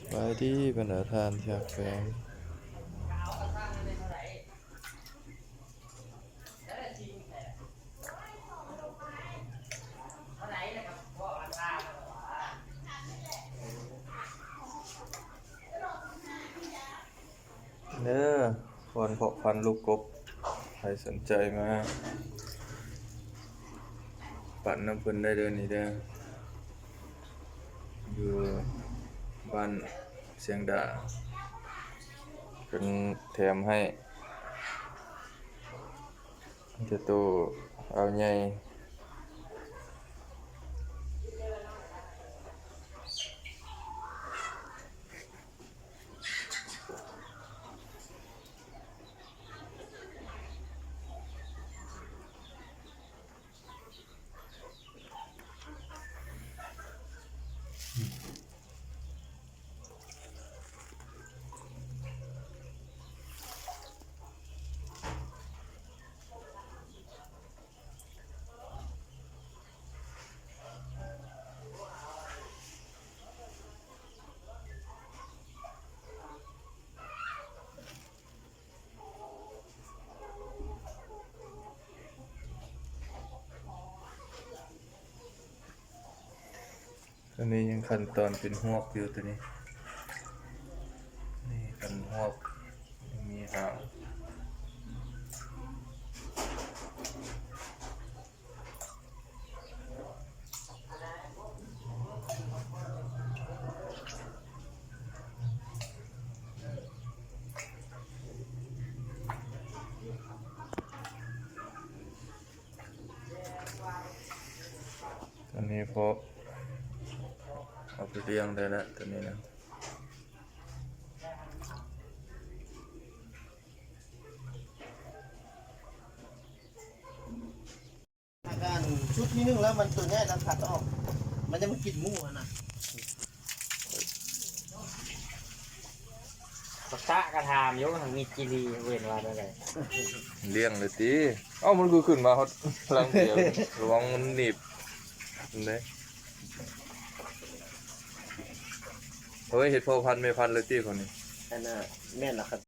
ສະບາຍດີບັນດາທ່ານທີ່ຮັກແພງ. ເດີ ຄວນເພາະພັນລູກກົບ ໃຜສົນໃຈມາປັ່ນນຳເພິ່ນໄດ້ເດີນີ້ເດີ ຢູ່ບ້ານຊຽງດາ ເພິ່ນແຖມໃຫ້ ມີແຕ່ໂຕເອົາໃຫຍ່. ໂຕນີ້ຍັງຂັ້ນຕອນເປັນຮວກຢູ່ ໂຕນີ້ ນີ້ເປັນຮວກ ຍັງມີຫາງ. ໂຕນີ້ພໍເອົາໄປລ້ຽງໄດ້ແລ້ວ ໂຕນີ້ນະ. ອັນຊຸດທີໜຶ່ງແລ້ວມັນຕົວໃຫຍ່ແລ້ວຄັດອອກ ມັນຍັງມາກິນໝູຫັ້ນນະ. ບັກຕະກະຖາມຢູ່ ມີຈີລີເວັ້ນວ່າແນວໃດ? ລ້ຽງເລີຍຕິ. ເອົ້າ ມັນຄືຂຶ້ນມາຮອດຫຼັງດຽວ ລະວັງມັນໜີບເດ້. ໂອ້ຍ ເຮັດພໍ່ພັນແມ່ພັນເລີຍຕິຄົນນີ້? ອັນນ່າ ແມ່ນລະຄັບ.